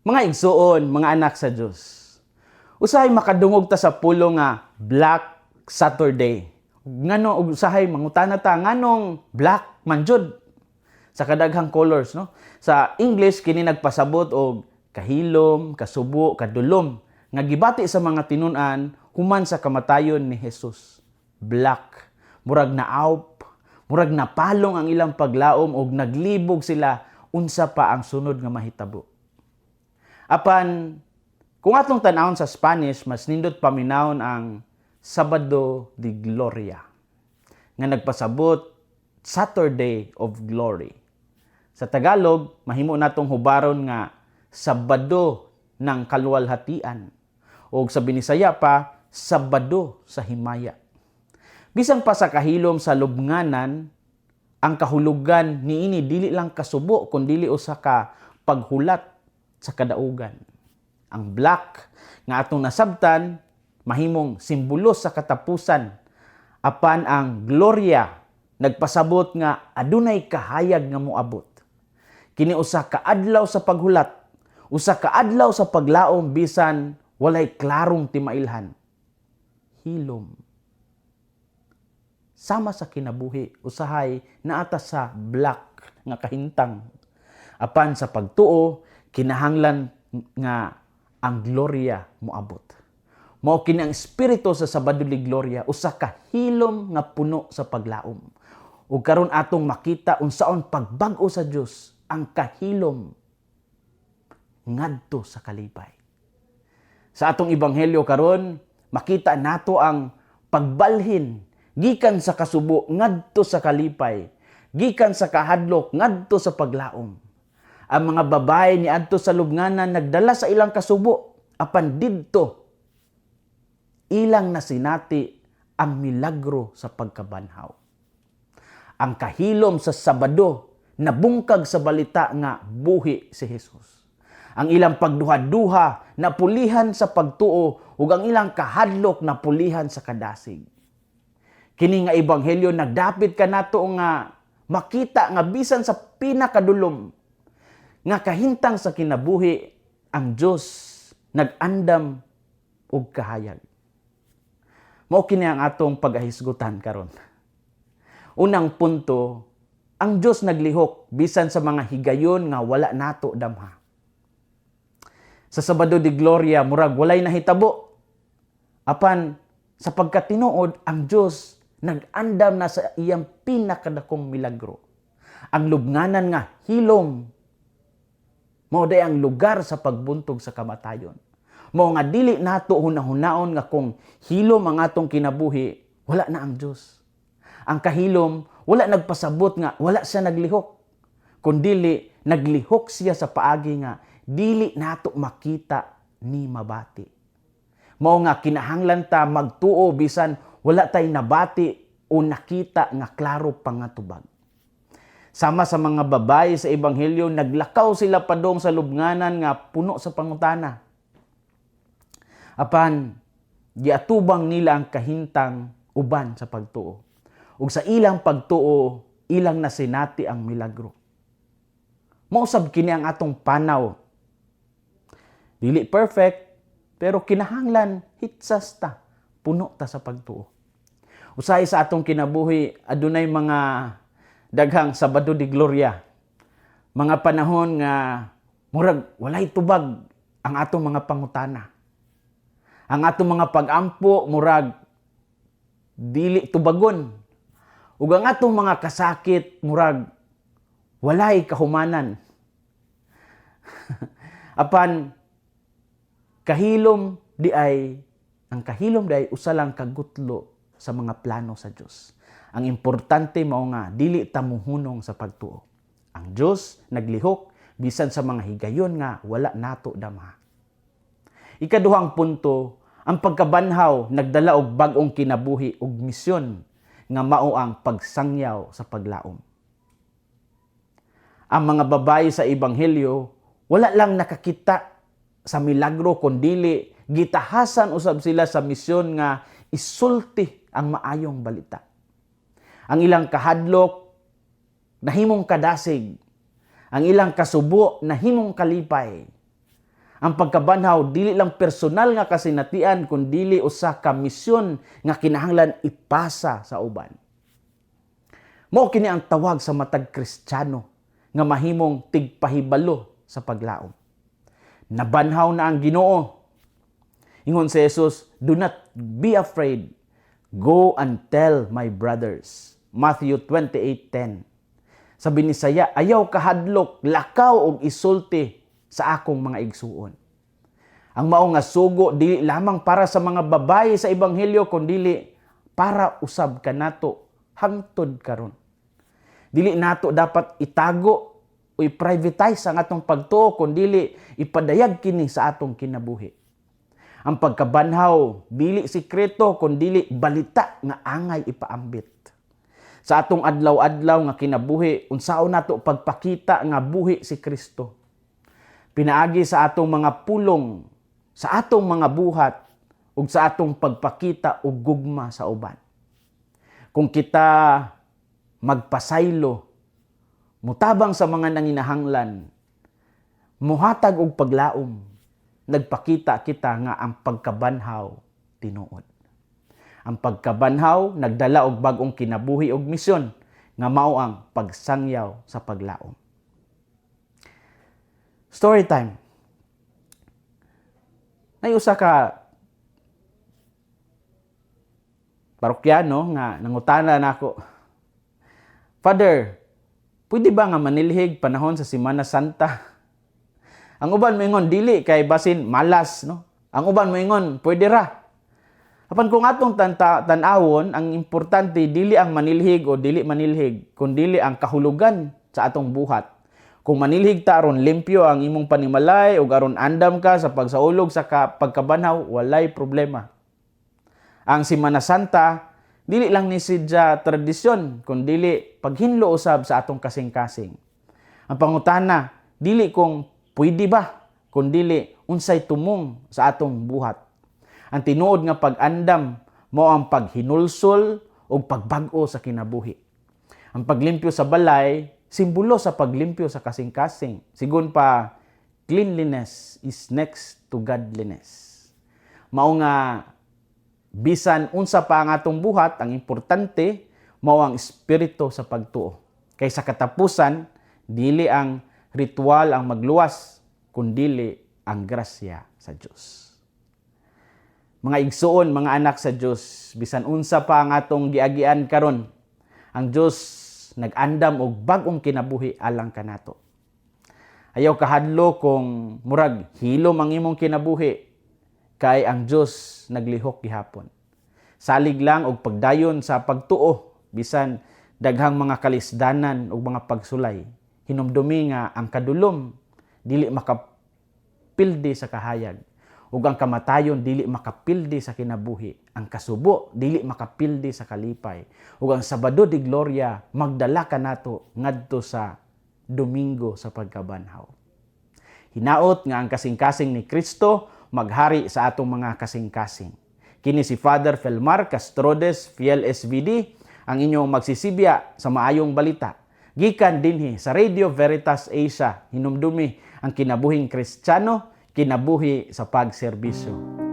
Mga igsuon, mga anak sa Dios. Usahay makadungog ta sa pulong nga Black Saturday. Ngano ug usahay mangutana ta nganong black man jud sa kadaghang colors, no? Sa English kini nagpasabot og kahilom, kasubo, kadulom nga gibati sa mga tinun-an human sa kamatayon ni Jesus. Black, murag naawp, murag napalong ang ilang paglaom og naglibog sila unsa pa ang sunod nga mahitabo. Apan kung atong tan-awon sa Spanish, mas nindot paminawon ang Sabado de Gloria nga nagpasabot Saturday of Glory. Sa Tagalog, mahimo natong hubaron nga Sabado ng Kaluwalhatian o sa Binisaya pa, Sabado sa Himaya. Bisan pa sa kahilom sa lubnganan, ang kahulugan niini dili lang kasubo kun dili usa ka paghulat sa kadaugan. Ang black nga atong nasabtan mahimong simbolo sa katapusan, apan ang gloria nagpasabot nga adunay kahayag nga moabot. Kini usa ka adlaw sa paghulat, usa ka adlaw sa paglaom bisan walay klarong timailhan. Hilom. Sama sa kinabuhi, usahay naa ta sa black nga kahintang. Apan sa pagtuo, kinahanglan nga ang gloria moabot. Mao kini ang espiritu sa Sabado de Gloria, usa ka hilom nga puno sa paglaom. Ug karon atong makita unsaon pagbag-o sa Dios ang kahilom ngadto sa kalipay. Sa atong ebanghelyo karon, makita nato ang pagbalhin gikan sa kasubo ngadto sa kalipay, gikan sa kahadlok ngadto sa paglaom. Ang mga babae niadto sa lubnganan nagdala sa ilang kasubo, apan didto ilang nasinati ang milagro sa pagkabanhaw. Ang kahilom sa Sabado nabungkag sa balita nga buhi si Jesus. Ang ilang pagduha-duha napulihan sa pagtuo ug ang ilang kahadlok napulihan sa kadasig. Kini nga ebanghelyo nagdapit kanato nga makita nga bisan sa pinakadulom nga kahintang sa kinabuhi, ang Dios nag-andam og kahayag. Mao kini ang atong pagahisgutan karon. Unang punto, ang Dios naglihok bisan sa mga higayon nga wala nato damha. Sa Sabado de Gloria, murag walay nahitabo. Apan sa pagkatinuod, ang Dios nag-andam na sa iyang pinakadakong milagro. Ang lubnganan nga hilom mao day ang lugar sa pagbuntog sa kamatayon. Mao nga dili nato hunahunaon nga kung hilom ang atong kinabuhi, wala na ang Dios. Ang kahilom wala nagpasabot nga wala siya naglihok. Kundili naglihok siya sa paagi nga dili nato makita ni mabati. Mao nga kinahanglan ta magtuo bisan wala tay nabati o nakita nga klaro pangatubag. Sama sa mga babae sa ebanghelyo, naglakaw sila padong sa lubnganan nga puno sa pangutana. Apan giatubang nila ang kahintang uban sa pagtuo. Ug sa ilang pagtuo, ilang nasinati ang milagro. Mausab kini ang atong panaw. Dili perfect, pero kinahanglan hitsas ta, puno ta sa pagtuo. Usahay sa atong kinabuhi, adunay mga daghang Sabado de Gloria. Mga panahon nga murag walay tubag ang atong mga pangutana. Ang atong mga pag-ampo murag dili tubagon. Ug ang atong mga kasakit murag walay kahumanan. Apan kahilom di ay ang kahilom di ay usa lang kagutlo sa mga plano sa Dios. Ang importante mao nga dili ta muhunong sa pagtuo. Ang Dios naglihok bisan sa mga higayon nga wala nato damha. Ikaduhang punto, ang pagkabanhaw nagdala og bag-ong kinabuhi ug misyon nga mao ang pagsangyaw sa paglaom. Ang mga babae sa ebanghelyo wala lang nakakita sa milagro kundili gitahasan usab sila sa misyon nga isulti ang maayong balita. Ang ilang kahadlok nahimong kadasig. Ang ilang kasubo nahimong kalipay. Ang pagkabanhaw dili lang personal nga kasinatian kun dili usa ka misyon nga kinahanglan ipasa sa uban. Mao kini ang tawag sa matag Kristiyano nga mahimong tigpahibalo sa paglaom. Nabanhaw na ang Ginoo. Ingon si Jesus, "Do not be afraid. Go and tell my brothers." Matthew 28:10. Sa Binisaya, "Ayaw kahadlok, lakaw og isulti sa akong mga igsuon." Ang mao nga sugo dili lamang para sa mga babaye sa ebanghelyo kundili para usab kanato hangtod karon. Dili nato dapat itago o i-privatize ang atong pagtuo kundili ipadayag kini sa atong kinabuhi. Ang pagkabanhaw dili sikreto kundili balita nga angay ipaambit. Sa atong adlaw-adlaw nga kinabuhi, unsaon nato pagpakita nga buhi si Kristo? Pinaagi sa atong mga pulong, sa atong mga buhat, ug sa atong pagpakita og gugma sa uban. Kung kita magpasaylo, mutabang sa mga nanginahanglan, muhatag og paglaom, nagpakita kita nga ang pagkabanhaw tinuod. Ang pagkabanhaw nagdala og bag-ong kinabuhi og misyon nga mao ang pagsangyaw sa paglaom. Story time. Nay usa ka parokyano nga nangutana nako, "Father, pwede ba nga manilhig panahon sa Semana Santa?" Ang uban moingon dili kay basin malas, no? Ang uban moingon pwede ra. Apan kung atong tan-awon, ang importante dili ang manilhig o dili manilhig, kundili ang kahulugan sa atong buhat. Kung manilhig ta aron limpyo ang imong panimalay o aron andam ka sa pagsaulog sa pagkabanhaw, walay problema. Ang Semana Santa dili lang ni sidya tradisyon, kundili paghinlo usab sa atong kasing-kasing. Ang pangutana dili kung pwede ba, kundili unsay tumong sa atong buhat. Ang tinuod nga pag-andam mao ang paghinulsol ug pagbag-o sa kinabuhi. Ang paglimpyo sa balay simbolo sa paglimpyo sa kasing-kasing. Sigon pa, cleanliness is next to godliness. Mao nga bisan unsa pa ang atong buhat, ang importante mao ang espiritu sa pagtuo. Kay sa katapusan, dili ang ritual ang magluwas, kundili ang grasya sa Dios. Mga igsuon, mga anak sa Dios, bisan unsa pa ang atong giagian karon, ang Dios nag-andam og bag-ong kinabuhi alang kanato. Ayaw kahadlo kung murag hilom ang imong kinabuhi, kay ang Dios naglihok gihapon. Salig lang og pagdayon sa pagtuo bisan daghang mga kalisdanan ug mga pagsulay. Hinumdumi nga ang kadulom dili makapildi sa kahayag ug ang kamatayon dili makapildi sa kinabuhi. Ang kasubo dili makapildi sa kalipay ug ang Sabado de Gloria magdala kanato ngadto sa Domingo sa pagkabanhaw. Hinaot nga ang kasing-kasing ni Kristo maghari sa atong mga kasing-kasing. Kini si Father Felmar Castrodes, Fiel SVD, ang inyong magsisibya sa maayong balita. Gikan dinhi sa Radio Veritas Asia, hinumdumi ang kinabuhing Kristiyano, kinabuhi sa pagserbisyo.